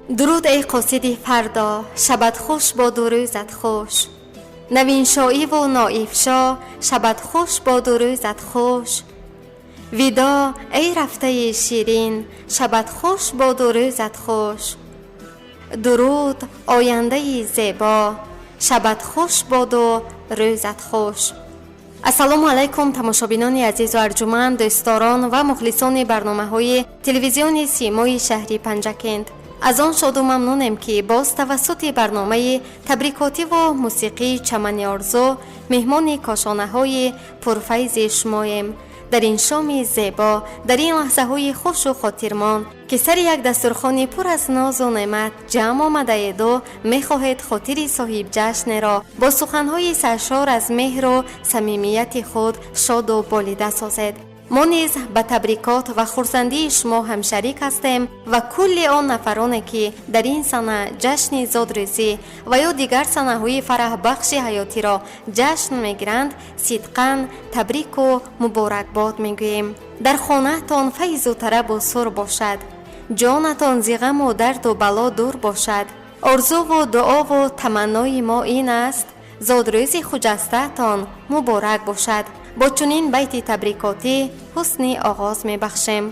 Дуруд, эй қосиди фардо, шабат хуш боду рӯзат хуш. Навиншоиву ноифшо, шабат хуш боду рӯзат хуш. Видо, эй рафтаи ширин, шабат хуш боду рӯзат хуш. Дуруд, ояндаи зебо, шабат хуш боду рӯзат хуш. Ассалому алайкум, тамошобинони азизу арҷуманд, дӯстдорон ва мухлисони барномаҳои телевизиони Симои шаҳри Панҷакент. Аз он шоду мамнунем, ки боз тавассути барномаи табрикотиву мусиқии «Чамани орзу» меҳмони кошонаҳои пурфайзи шумоем. Дар ин шоми зебо, дар ин лаҳзаҳои хушу хотирмон, ки сари як дастурхони пур аз нозу неъмат ҷамъ омадаеду мехоҳед хотири соҳибҷашнеро бо суханҳои саршор аз меҳру самимияти худ шоду болида созед, мо низ ба табрикот ва хурсандии шумо ҳамшарик ҳастем ва кулли он нафароне, ки дар ин сана ҷашни зодрӯзӣ ва ё дигар санаҳои фараҳбахши ҳаётиро ҷашн мегиранд, сидқан табрику муборакбод мегӯем. Дар хонаатон файзу тарабу сур бошад, ҷонатон зи ғаму дарду бало дур бошад. Орзуву дуову таманнои мо ин аст: зодрӯзи хуҷастаатон муборак бошад. Бо чунин байти табрикотӣ ҳусни оғоз мебахшем.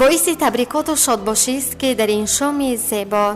Боиси табрикоту шодбошист, ки дар ин шоми зебо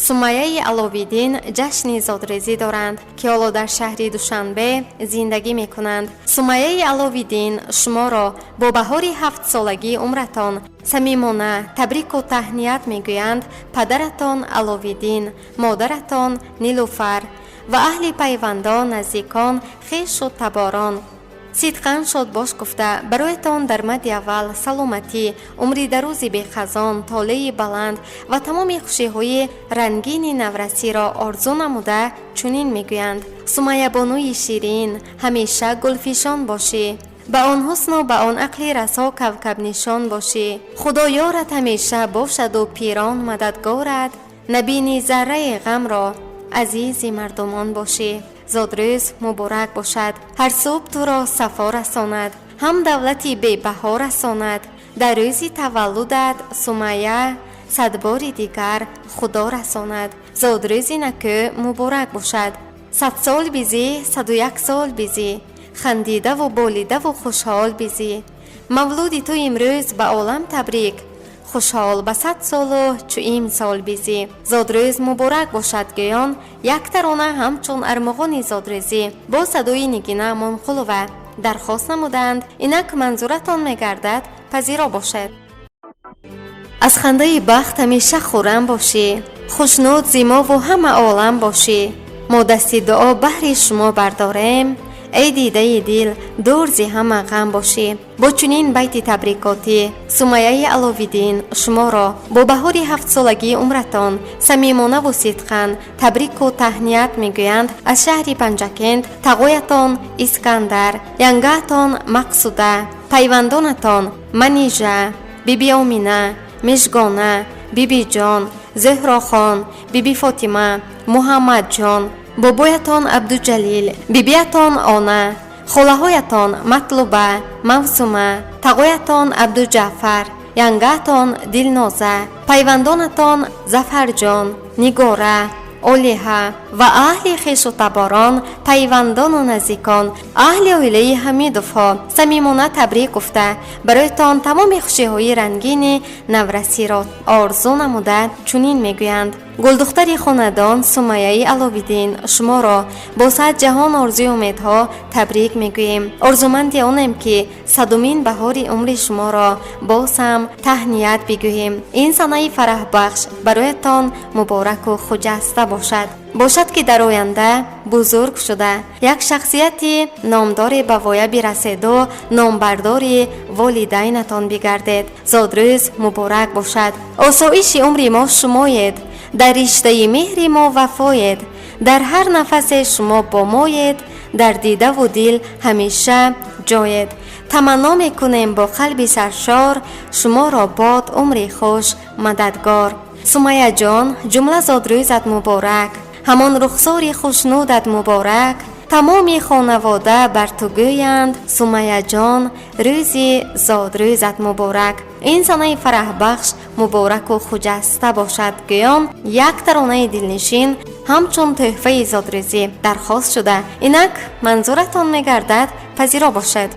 Сумайяи Аловиддин ҷашни зодрӯзӣ доранд, ки ҳоло дар шаҳри Душанбе зиндагӣ мекунанд. Сумайяи Аловиддин, шуморо бо баҳори ҳафтсолагии умратон самимона табрику таҳният мегӯянд падаратон Аловиддин, модаратон Нилуфар ва аҳли пайвандон, наздикон, хешу таборон. Сидқан шодбош гуфта, бароятон дар мадди аввал саломатӣ, умри дарози бехазон, толеи баланд ва тамоми хушиҳои рангини наврасиро орзу намуда, чунин мегӯянд: Сумайябонуи ширин, ҳамеша гулфишон бошӣ, ба он ҳусну ба он ақли расо кавкабнишон бошӣ. Худо ёрат ҳамеша бошаду пирон мададгорат, набини зарраи ғамро, азизи мардумон бошӣ. Зодрӯз муборак бошад. Ҳар субҳ туро сафо расонад, ҳам давлати бебаҳо расонад. Дар рӯзи таваллудат, Сумайя, садбори дигар Худо расонад. Зодрӯзи накӯ муборак бошад. 100 сол бизӣ, 101 сол бизӣ, хандидаву болидаву хушҳол бизӣ. Мавлуди ту имрӯз ба олам табрик, хушҳол ба 100 солу чу имсол бизӣ. Зодрӯз муборак бошад гӯён, як тарона ҳамчун армуғони зодрӯзӣ бо садои Нигина Амонқулова дархост намуданд. Инак манзуратон мегардад, пазиро бошед. Аз хандаи бахт ҳамеша хуррам бошӣ, хушнуд зи мову ҳама олам бошӣ. Мо дасти дуо баҳри шумо бардорем, эй дидаи дил, дур зи ҳама ғам бошӣ. Бо чунин байти табрикотӣ, Сумайяи Аловиддин, шуморо бо баҳори ҳафтсолагии умратон самимонаву сидқан табрику таҳният мегӯянд аз шаҳри Панҷакент тағоятон Искандар, янгаатон Мақсуда, пайвандонатон Манижа, биби Омина, Мижгона, Бибиҷон, Зуҳрохон, биби Фотима, Муҳаммадҷон, бобоятон Абдуҷалил, бибиятон Она, холаҳоятон Матлуба, Мавсума, тағоятон Абдуҷаъфар, янгаатон Дилноза, пайвандонатон Зафарҷон, Нигора, Олиҳа ва аҳли хешу таборон, пайвандону наздикон, аҳли оилаи Ҳамидовҳо самимона табрик гуфта, бароятон тамоми хушиҳои рангини наврасиро орзу намуда, чунин мегӯянд: гулдухтари хонадон Сумайяи Аловиддин, шуморо бо сад ҷаҳон орзуи умедҳо табрик мегӯем. Орзуманди онем, ки садумин баҳори умри шуморо боз ҳам таҳният бигӯем. Ин санаи фараҳбахш бароятон мубораку хуҷаста бошад. Бошад, ки дар оянда бузург шуда, як шахсияти номдоре ба воя бираседу номбардори волидайнатон бигардед. Зодрӯз муборак бошад. Осоиши умри мо шумоед, дар риштаи меҳри мо вафоед, дар ҳар нафасе шумо бо моед, дар дидаву дил ҳамеша ҷоед. Таманно мекунем бо қалби саршор, шуморо бод умри хуш мададгор. Сумайяҷон, ҷумла зодрӯзат муборак, ҳамон рухсори хушнудат муборак. Тамоми хонавода бар ту гӯянд: Сумайяҷон, рӯзи зодрӯзат муборак. Ин санаи фараҳбахш мубораку хуҷаста бошад гӯён як таронаи дилнишин ҳамчун тӯҳфаи зодрӯзӣ дархост шуда, инак манзуратон мегардад, пазиро бошед.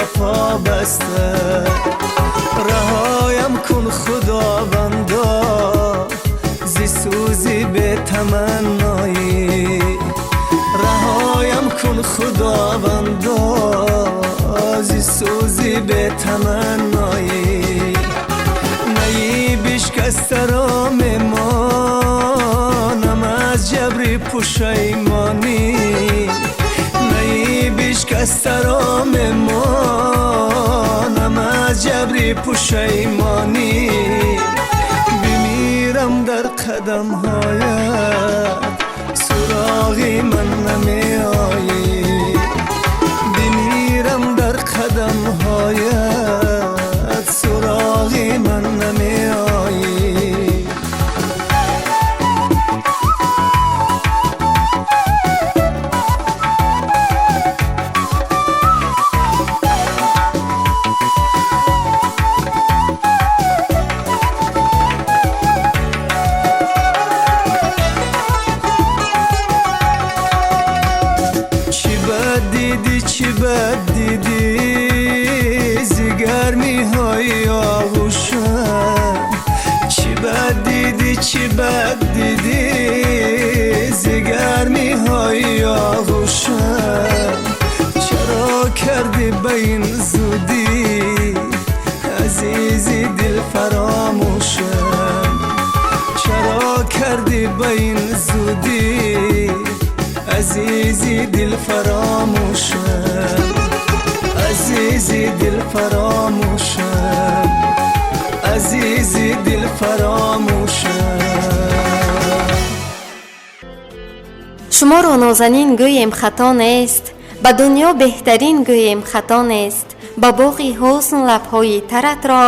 вафо баста. Раҳоям кун худовандо зи сӯзи бетаманноӣ, раҳоям кун худовандо зи сӯзи бетаманноӣ. Наи бишкастаро мемонам аз ҷабри пушаймонӣ, наи бишкастаро мемонам аз ҷабри пушаймонӣ. Бимирам дар қадамҳоят, суроғи ман намеоӣ, бимирам дар қадамҳоят, суроғи ман намеоӣ. Чӣ бад дидӣ, чӣ бад дидӣ зи гармиҳои оғӯшам, чӣ бад дидӣ, чӣ бад дидӣ зи гармиҳои оғӯшам. Чаро кардӣ ба ин зудӣ азизи дил фаромӯшам, чаро кардӣ ба ин зудӣ азизи дил фаромӯшам, азизи дил фаромӯшам, азизи дил фаромӯшам. Шуморо нозанин гӯем хато нест, ба дунё беҳтарин гӯем хато нест. Ба боғи ҳусн лабҳои таратро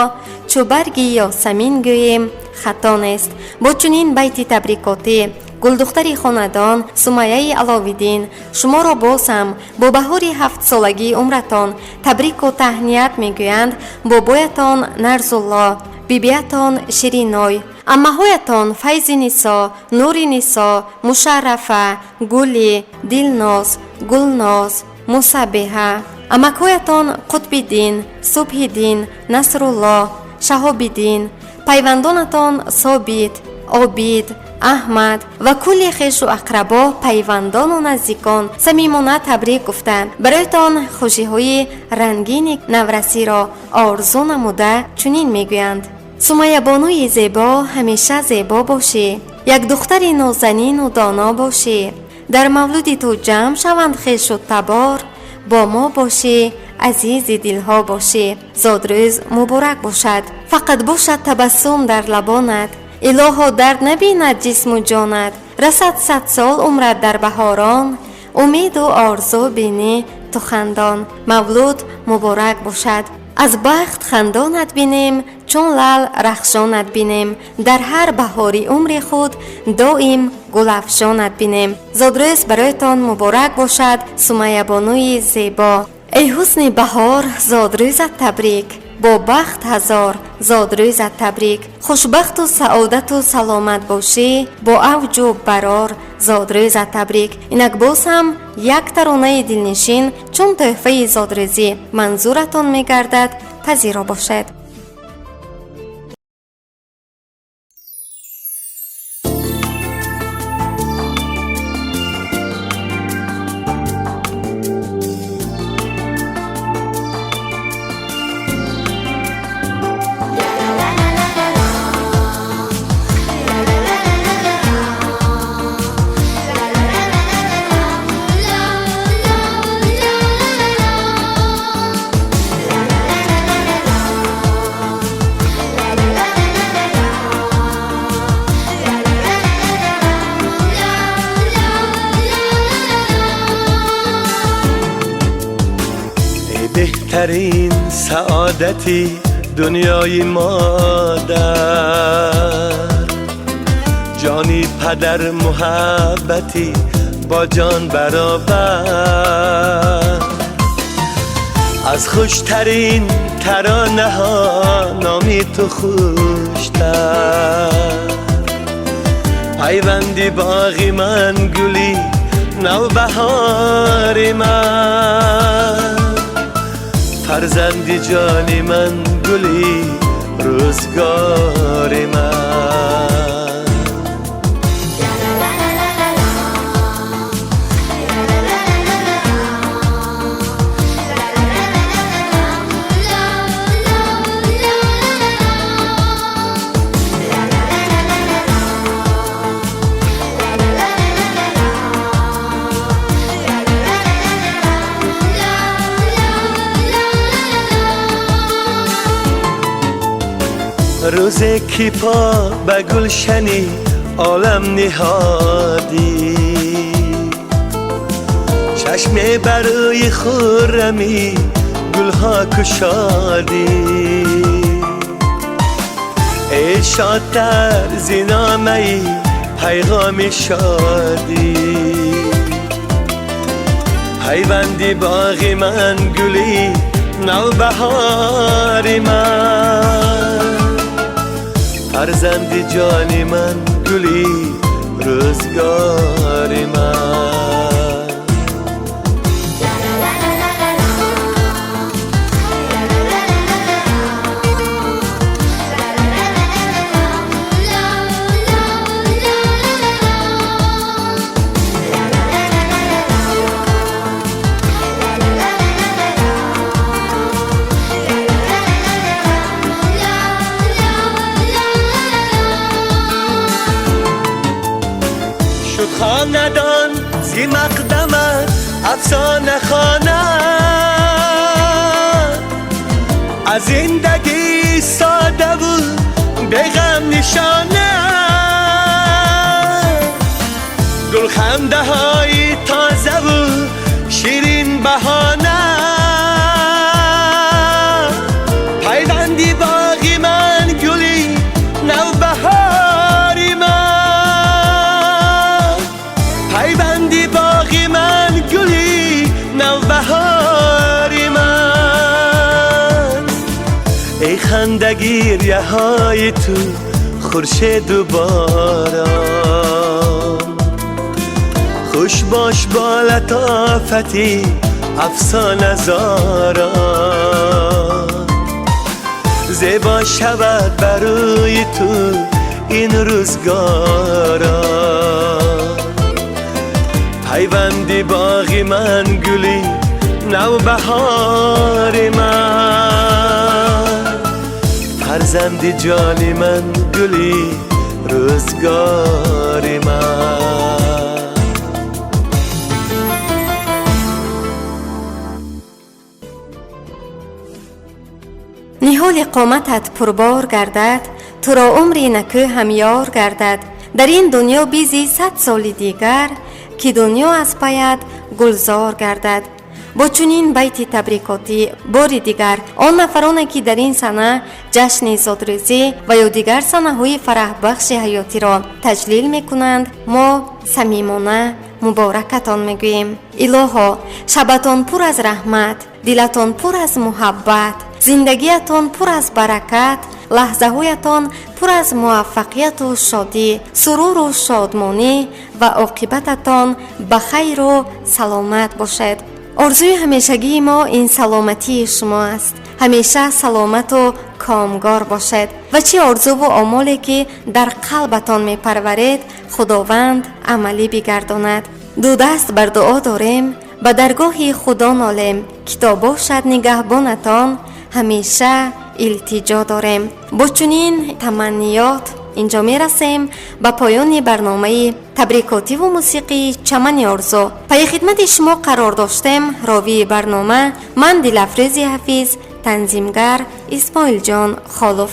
чу барги ёсамин гӯем хато нест. Бо чунин байти табрикотӣ гулдухтари хонадон Сумайяи Аловиддин шуморо боз ҳам бо баҳори ҳафтсолагии умратон табрику таҳният мегӯянд бобоятон Нарзулло, бибиятон Шириной, аммаҳоятон Файзи Нисо, Нури Нисо, Мушаррафа, Гули, Дилноз, Гулноз, Мусаббиҳа, амакҳоятон Қутбиддин, Субҳиддин, Насрулло, Шаҳобиддин, пайвандонатон Собит, Обид, Аҳмад ва кулли хешу ақрабо, пайвандону наздикон самимона табрик гуфтанд. Бароятон хушиҳои рангини наврасиро орзу намуда чунин мегӯянд: Сумайябонуи зебо, ҳамеша зебо бошӣ, як духтари нозанину доно бошӣ. Дар мавлуди ту ҷамъ шаванд хешу табор, бо мо бошӣ, азизи дилҳо бошӣ. Зодрӯз муборак бошад, фақат бошад табассум дар лабонат, илоҳо дард набинад ҷисму ҷонат. Расад 100 сол умрат дар баҳорон, умеду орзу бинӣ ту хандон. Мавлуд муборак бошад, аз бахт хандонат бинем, чун лал рахшонат бинем. Дар ҳар баҳори умри худ доим гулафшонат бинем. Зодрӯз бароятон муборак бошад, Сумайябонуи зебо. Эй ҳусни баҳор, зодрӯзат табрик, бо бахт ҳазор зодрӯзат табрик. Хушбахту саодату саломат бошӣ, бо авҷу барор зодрӯзат табрик. Инак боз ҳам як таронаи дилнишин чун тӯҳфаи зодрӯзӣ манзуратон мегардад, пазиро бошед. Беҳтарин саодати дунёи модар, ҷони падар муҳаббати бо ҷон баробар. Аз хуштарин таронаҳо номи ту хуштар. Пайванди боғи ман гули навбаҳори ман. Фарзанди ҷони ман гули рӯзгори ман. Рӯзе ки по ба гулшани олам ниҳодӣ, чашме бар рӯи хуррамӣ гулҳо кушодӣ. Эй шодтар зи номаи пайғоми шодӣ, пайванди боғи ман гули навбаҳори ман. Фарзанди ҷони ман гули рӯзгори ман. Шуд хонадон зи мақдамат афсона хона, аз зиндагӣ содаву беғам нишона. Гулхандаҳои тозаву ширин баҳона, пайванди боғи ман гули навбаҳори ман. Пайванди боғи ман гули навбаҳори ман. Эй хандагиряҳои ту хуршеду борон, хуш бош бо латофати афсоназорон. Зебо шавад бар рӯи ту ин рӯзгорон, пайванди боғи ман гули навбаҳори ман. Фарзанди ҷони ман гули рӯзгори ман. Ниҳоли қоматат пурбор гардад, туро умри накӯ ҳамёр гардад. Дар ин дунё бизи 100 соли дигар, ки дунё аз паят гулзор гардад. Бо чунин байти табрикотӣ бори дигар он нафароне ки дар ин сана ҷашни зодрӯзӣ ва ё дигар санаҳои фараҳбахши ҳаётиро таҷлил мекунанд, мо самимона муборакатон мегӯем. Илоҳо, шабатон пур аз раҳмат, дилатон пур аз муҳаббат, зиндагиятон пур аз баракат, лаҳзаҳоятон пур аз муваффақияту шодӣ, суруру шодмонӣ ва оқибататон ба хайру саломат бошед. Орзуи ҳамешагии мо ин саломатии шумо аст. Ҳамеша саломату комгор бошед ва чӣ орзуву омоле ки дар қалбатон мепарваред, Худованд амалӣ бигардонад. Ду даст бар дуо дорем, ба даргоҳи Худо нолем, ки то бошад нигаҳбонатон ҳамеша илтиҷо дорем. Бо чунин таманниёт инҷо мерасем ба поёни барномаи табрикотиву мусиқии Чамани орзу. Пайи хидмати шумо қарор доштем ровии барнома ман Дилафрӯзи Ҳафиз, танзимгар Исмоилҷон Холов.